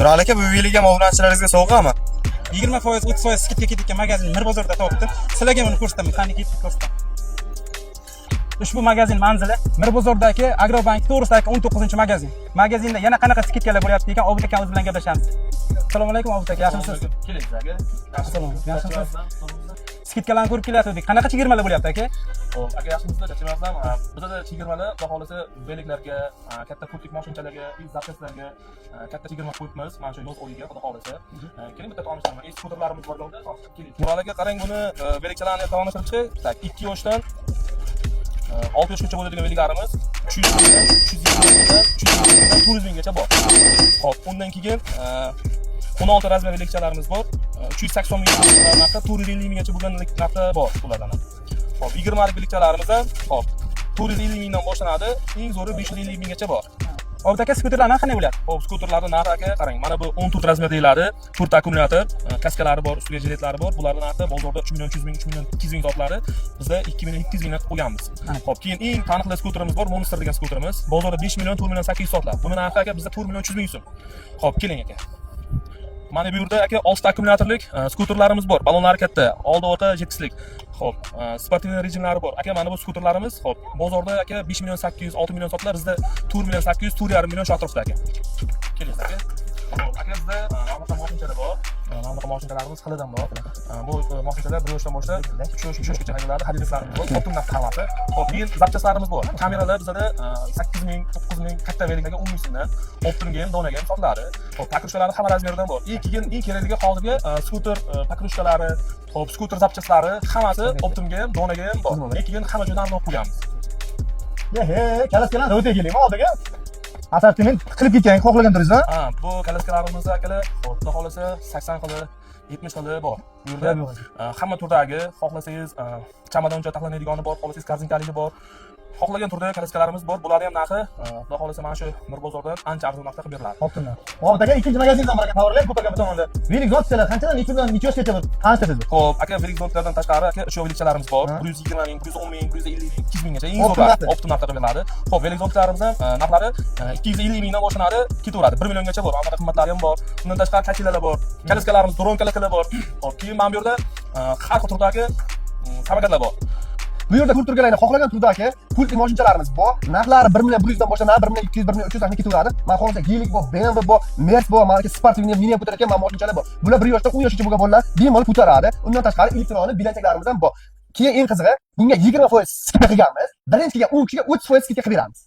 Nurali aka, bu велик ham obunachilaringizga sovg'ami? 20%, 30% скидка ketayotgan magazin Mirbozorda topdim. Sizlarga buni ko'rsataman. Qani, ketdik, ko'rsataman. Ushbu magazin manzili Mirbozordagi Agrobank to'g'risidagi 19-magazin. Magazinda yana qanaqa скидка lar bo'lyapti ekan, Obid aka o'zi bilan gaplashamiz. Assalomu alaykum, Obid aka, yaxshimisiz? Keling, aka. Assalomu alaykum, yaxshimisiz? Скидка larni ko'rib kelayotgandik. Qanaqa chegirmalar bo'lyapti, aka? Xo'p, aka, yaxshimisizlar, charchamayapsizlarmi? Bizada chegirmalar, xudo xohlasa, велик larga, katta pultlik mashinchalarga, запчасть larga katta chegirma qo'yibmiz mana shu yoz oyiga, xudo xohlasa. Keling, bitta tanishtiraman. E, skuterlarimiz bor yoqda. Keling. Murod aka, qarang, buni велик chalarni tanishtirib chiqay. Так, 2 yoshdan 6 yoshgacha bo'ladigan велик larimiz 300 mingdan, 320 mingdan, 300 mingdan, 400 minggacha bor. Xo'p, undan keyin 16 размер велик chalarimiz bor. 380 ming narxi, 450 minggacha bo'lgan narxda bor ulardan ham. Xo'p, 20 велик chalarimiz ham, xo'p, 450 mingdan boshlanadi, eng zo'ri 550 minggacha bor. Obid aka, skuterlar narxi qanday bo'lyapti? Xo'p, skuterlarni narxi, aka, qarang, mana bu 14 размер deyiladi. 4 akkumulyator, kaskalari bor, ustiga jiletlari bor. Bularning narxi bozorda 3 million 300 ming, 3 million 200 ming sotiladi. Bizda 2 million 200 mingdan qilib qo'yganmiz. Xo'p, keyin eng taniqli skuterimiz bor, Monster degan skuterimiz. Bozorda 5 million, 4 million 800 sotiladi. Buni narxi, aka, bizda 4 million 300 ming so'm. Xo'p, keling, aka. Mana bu yerda, aka, 6 ta akkumulyatorlik skuterlarimiz bor. Balonlari katta, oldi orqa жеткізlik. Xo'p, спортивный rejimlari bor. Aka, mana bu skuterlarimiz, xo'p, bozorda, aka, 5 million 800, 6 million sotiladi. Bizda 4 million 800, 4,5 million shu atrofda, aka. Keling, aka. Xo'p, aka, bizda mana bunaqa mashinchalar bor. Mana bunaqa mashinchalarimiz xilidan bor. Bu mashinchalar 1 yoshdan boshlab 3 yosh, 3 yoshgacha haydaladi. Hadislarimiz bor. Optim narx hammasi. Xo'p, keyin запчасть larimiz bor. Kameralar bizada 8 ming, 9 ming, katta велик larga 10 ming so'mdan, Optimga ham, donaga ham sotiladi. Xo'p, покрышка lari hamma размер idan bor. И keyin eng kerakligi hozirgi skuter покрышка lari, xo'p, skuter запчасть lari hammasi Optimga ham, donaga ham bor. И keyin hamma joydan arzon qo'yganmiz. He, kalaskalarni o'ta keling oldiga. Assortiment qilib ketgan, xohlagan turingiz. Ha, bu kalaskalarimiz, akalar, xo'p, xudo xohlasa, 80 xili, 70 xili bor. Bu yerda hamma turdagi, xohlasangiz, chamadoncha taxlanadigani bor, xohlasangiz, корзинка ligi bor. Xohlagan turda kalaskalarimiz bor. Bularni ham narxi, xudo xohlasa, mana shu Mirbozordan ancha arzon narxda qilib beriladi. Optimdan. Obid aka, ikkinchi magazindan bor ekan, tovarlar ham ko'paygan bu tomonda. Велик zontchalar qanchadan, nechadan, necha yoshgacha bir tanishtirasiz? Xo'p, aka, велик zontlardan tashqari, aka, uch велик chalarimiz bor. 120 ming, 110 ming, 150 ming, 200 minggacha eng Optim zo'rlari. narxi. Optim narxda qilib beriladi. Xo'p, велик zontlarimiz ham narxlari 250 mingdan boshlanadi, ketaveradi. 1 milliongacha bor. Mana qimmatlari ham bor. Undan tashqari качеля lar bor. Kalaskalarimiz, dron kalaskalar bor. Xo'p, keyin mana bu yerda har xil turdagi samokatlar bor. Bu yerda ko'rib turganlaringlar, xohlagan turdagi pultli mashinchalarimiz bor. Narxlari 1 million 100 dan boshlanadi, 1 million 200, 1 million 300 dan ketaveradi. Mana xohlasa Gelik bor, BMW bor, Merc bor, mana спортивный mini ham ko'tarayotgan mana mashinchalar bor. Bular 1 yoshdan 10 yoshgacha bo'lgan bolalar bemalol ko'taradi. Undan tashqari elektron bilanchaklarimiz ham bor. Keyin eng qizig'i, bunga 20% скидка qilganmiz. Birinchi kelgan 10 kishiga 30% скидка qilib beramiz.